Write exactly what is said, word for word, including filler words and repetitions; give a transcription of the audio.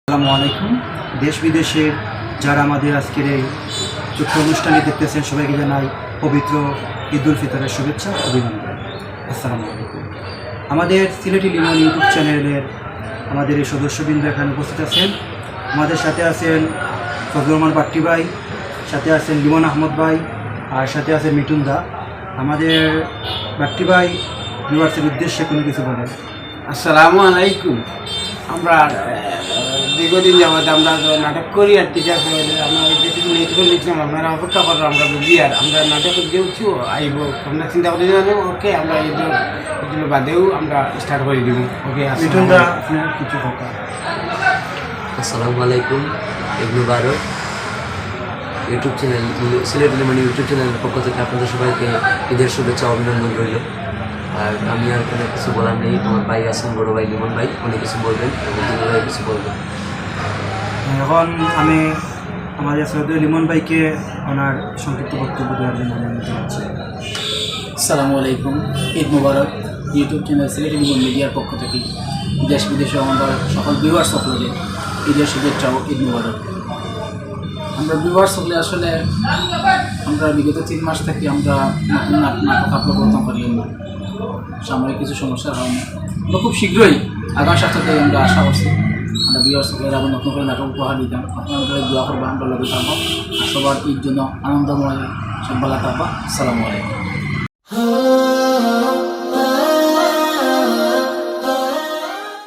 আসসালামু আলাইকুম। দেশ বিদেশের যারা আমাদের আজকের এই ছোট্ট অনুষ্ঠানে দেখতেছেন, সবাইকে জানাই পবিত্র ঈদ উল ফিতরের শুভেচ্ছা, অভিনন্দন। আসসালামু আলাইকুম। আমাদের সিলেটি লিমন YouTube চ্যানেলের আমাদের এই সদস্যবৃন্দ এখানে উপস্থিত আছেন। আমাদের সাথে আছেন ফজলুর রহমান বাট্টি ভাই, সাথে আছেন লিমন আহমদ ভাই, আর সাথে আছেন মিঠুন দা। আমাদের বাট্টি ভাই ভিউয়ার্সের উদ্দেশ্যে কোনো কিছু বলেন। আসসালামু আলাইকুম। আমরা আহ, দীর্ঘদিন যাবত আমরা তো নাটক করি, আর ঠিক আছে, আমরা ওই যে কিছু লেট করে নিচ্ছিলাম, আপনারা অপেক্ষা করো, আমরা বুঝি। আর আমরা নাটক যেহেতু আইব, আমরা চিন্তা করি জানো, ওকে, আমরা এই জন্য এগুলো বাদেও আমরা স্টার্ট করে দিব। ওকে, মিঠুন দা, আপনার কিছু কথা। আসসালামু আলাইকুম, ঈদ মুবারক। YouTube চ্যানেল, সিলেট লিমন YouTube চ্যানেলের পক্ষ থেকে আপনাদের সবাইকে ঈদের শুভেচ্ছা, অভিনন্দন রইল। আর আমি আর কোনো কিছু বলার নেই, আমার ভাই আছেন, বড় ভাই লিমন ভাই, উনি কিছু বলবেন এবং দুলাভাই কিছু বলবেন। এখন আমি আমাদের সৈয়দ লিমন ভাইকে ওনার সংক্ষিপ্ত বক্তব্য দেওয়ার জন্য অনুরোধ জানাচ্ছি। আসসালামু আলাইকুম, ঈদ মুবারক। YouTube চ্যানেল সিলেটি লিমন মিডিয়ার পক্ষ থেকে দেশ বিদেশে আমাদের সকল ভিউয়ার্স সকলকে ঈদের শুভেচ্ছা ও ঈদ মুবারক। আমরা ভিউয়ার্স সকলে আসলে আমরা বিগত তিন মাস থেকে আমরা নতুন নাট-, নাটক আপলোড করতাম পারি না, সাময়িক কিছু সমস্যার কারণে। আমরা খুব শীঘ্রই আগামী সপ্তাহে আমরা আশা করছি আমরা ভিউয়ার্স সকলের আবার নতুন করে নাটক উপহার দিতাম। আপনারা দোয়া করবা, আমরা লগে থাকবো। আর সবার ঈদ যেন আনন্দময়, সব ভালো থাকবা। আসসালামু আলাইকুম।